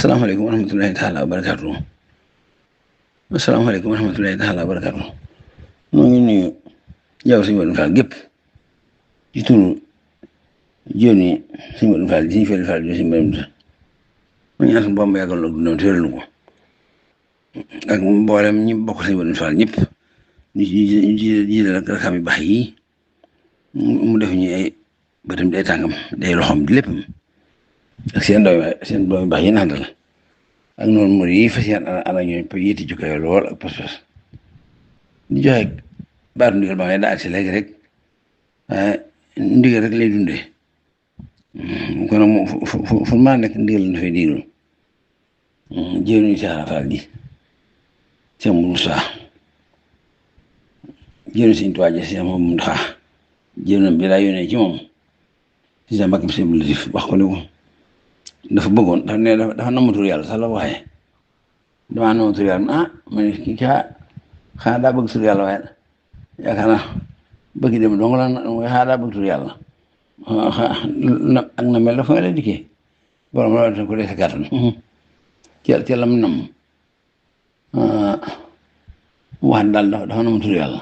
asalaamaaleykum wa rahmatulahi taala wa barakaatu. Asalaamaaleykum wa rahmatulahi taala wa barakaatu. moo ngi nuyu yow suñu Modou Fall gépp ci turu joni suñu Modou Fall ji ñu fële Fall ji suñu mbéyum sa ma ñaan suñu Bamba yàggal na dundam te wéral ko ak mboolem ñi bokk suñu Modou Fall ñëpp ñu ji ak rakam yu baax yi mu def ñu ay bëtam di ay tànkam day loxoom di léppam ak seen doom yu baax yi naan la ak noonu mur yi fas yéen ana ñooñu pa yéeti jukkayo lool ak pas-pas di joxe baatu ndigal ba nga daa si léegi rek waaye ndigal rek lay dundee kon nag moom fu maa nekk ndigal la dafay diglu jëruñu si Fall ji seen mbulu saa jëruñu Sëñ Tuubaa ji seen moom mun xaa jëruñam bi daa yónnee ci moom si sa mbàkkam seen latif wax ko ne ko dafa bëggoon dafa ne dafa namatul yàlla sax la waxee damaa namatul yàlla ah ma ne kii xanaa daa bëgg tur yàlla waaye yaakaar naa bëgg dem dong la mooy xanaa daa bëgg tur yàlla ak na mel dafa nga lay dikkee borom la ko dee sa kàttan ci la mu nam wax daal dafa namatul yàlla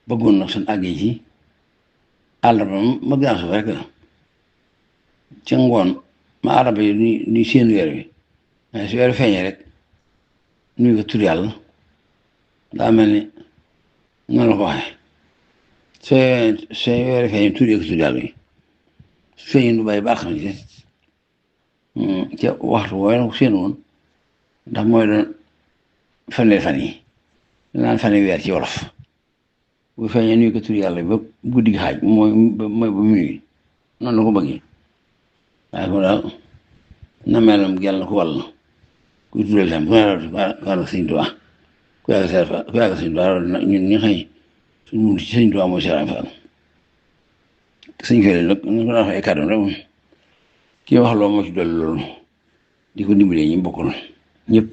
bëggoon nag suñ àggee ci àllarba ma gën a suuf rek la ci ngoon ma araba yi nuy seen weer wi waaye su weer feeñee rek nuyu ko tur yàlla daa mel ni noonu la ko waxee soo weer feeñee turee ko tur yàlla yi su feeñee du bàyyi ba xam ci ca waxtu woowe na ko seen woon ndax mooy doon fanweeri fan yi naan fanweeri weer ci wolof bu feeñee nuyu ko tur yàlla ba guddi gi xaaj mooy ba minuit noonu la ko bëggee waaye ko daal na melam gel na ko wàll kuy tuddal tam ku yàgg Sëñ Tuubaa ku yàgg Sëñ Tuubaa ñun ñi xëy suñ mun ci Sëñ Tuubaa mooy Serigne Fall sëñ Fall nag ñu ko daan wax ay kàddu rek moom kii wax loolu moo ci dolli loolu di ko dimbalee ñi bokkul ñëpp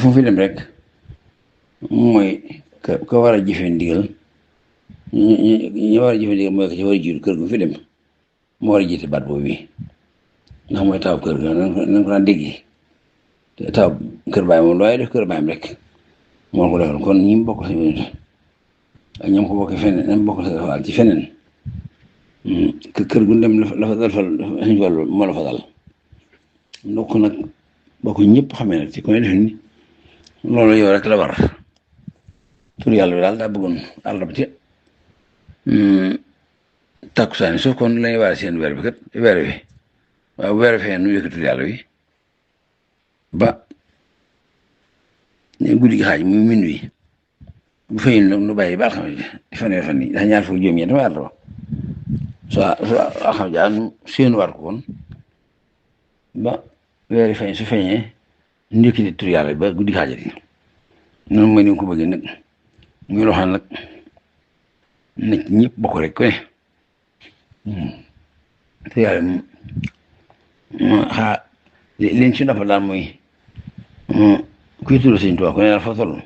fu fi dem rek mooy ka war a jëfe ndigal ñi war a jëfe ndigal mooy ka ci war a jiitu kër gu fi dem moo war a jiite baat boobu bi ndax mooy taw kër ga nañ ko daan déggee te taw kër baay moom looy def kër baayam rek moo ko defal kon ñi mu bokk si wér ak ñoom ko bokk feneen ñoom bokk si Fall ci feneen kër gu dem la fa dal fa suñu wàllu moo la fa dal ndokk nag bokk ñëpp xamee nag ci koy def ni loolu yow rek la war tur yàlla bi daal daa bëggoon àll ba ci takkusaan soo kon lañuy waare seen weer bi kat weer wi waaw weer fee nu yëkkatu yàlla wi ba guddi gi xaaj muy minuit bu fay nu bàyyi ba alxames fanweeri fan yi ndax ñaar fukki juróom-ñeent ma àll ba soo alxames ja nu seen war ko woon ba weeri feeñ su feeñee nu yëkkati tur yàlla ba guddi xaajat yi noonu mooy ni ko bëggee nag muy loo xam nag na ci ñëpp bokk rek ko ne te yàlla moom liñ ci dafa daal mooy kuy tudd Sëñ Tuubaa ku ne daal fa toll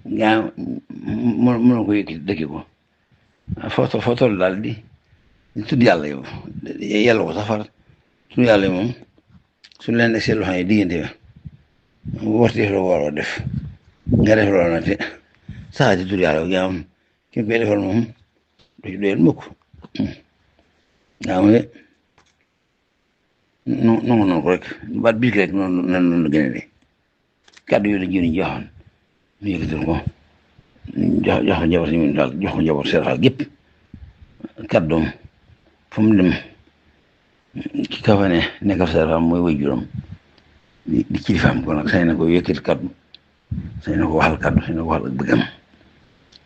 gaa mënoo ko yëkkati dëkki ko foo toll daal di tudd yàlla yow yàlla ko sax far tudd yàlla moom su leen de seen loxo yi diggante warti def la war a def nga def loolu nag te saxaati tudd yàlla gaa am ki koy defal moom du ci doyal mukk daa ma noonu ko rek baat bis rek noonu la gën a de kàddu yooyu la jëriñ joxoon mu yëkkatal ko jox ko njaboot si daal jox ko njaboot Serigne Fall gépp kàddoom fu mu dem ki ka fa ne nekkal Serigne Fall mooy waajuram di kilifaam kon nag sañ na ko yëkkati kàddu sañ na ko waxal kàddu sañ na ko waxal ak bëggam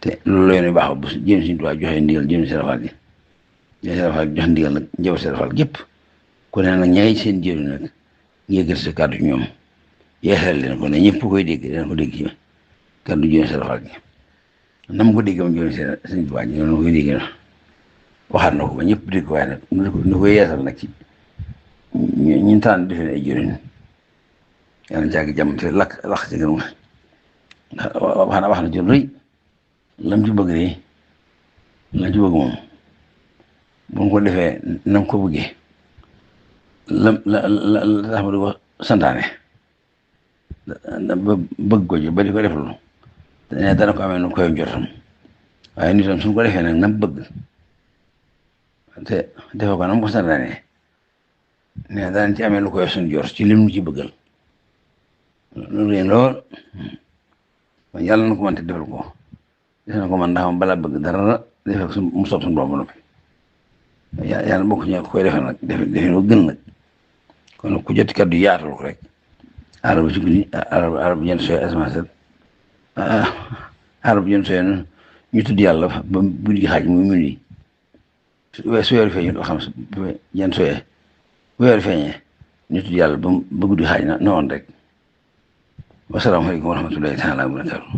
te loolu la yoon baaxul bu jëm Sëñ Tuubaa joxe ndigal jëm Serigne Fall ji Serigne Fall jox ndigal nag njaboot Serigne Fall gépp ku ne nag ñaay seen jëriñ nag yëgal sa kàddu ñoom yeesal leen ko ne ñëpp koy dégg dana ko dégg ci kàddu jëriñ Serigne Fall gi nam ko dégg moom jëriñ Sëñ Tuubaa ji noonu koy dégg waxaat na ko ba ñëpp dégg waaye nag nu koy yeesal nag ci ñu tànn defe ne ay jëriñ yàlla na jàggi jàmm te lakk ci gën ndax wax na jël rëy lam ci bëgg de lam ci bëgg moom bu ko defee nam ko bëggee la tax ma di ko santaane ba bëgg ko ji ba di ko deflu ne dana ko amee nu koy njortam waaye nitam suñ ko defee nag nam bëgg te defe ko nam ko santaane ne danañ ci amee lu koy suñ jor ci lim nu ci bëggal loolu yéen lool kon yàlla na ko mën te defal ko def na ko man ndax balaa bëgg dara defal ko mu soog suñu borom ba noppi yàlla bokk ñu koy defal nag defe lu gën nag kon ku joti kaddu yaatal ko rek arab ci guddi arab jën sooy asamaan set arab jën sooy ñu tudd yàlla ba guddi gi xaaj muy minuit su weeru feeñee doo xam jën sooyee bu weeru feeñee ñu tudd yàlla ba guddi xaaj na woon rek wasalaamaaleykum wa rahmatullahi taala wa barakatuh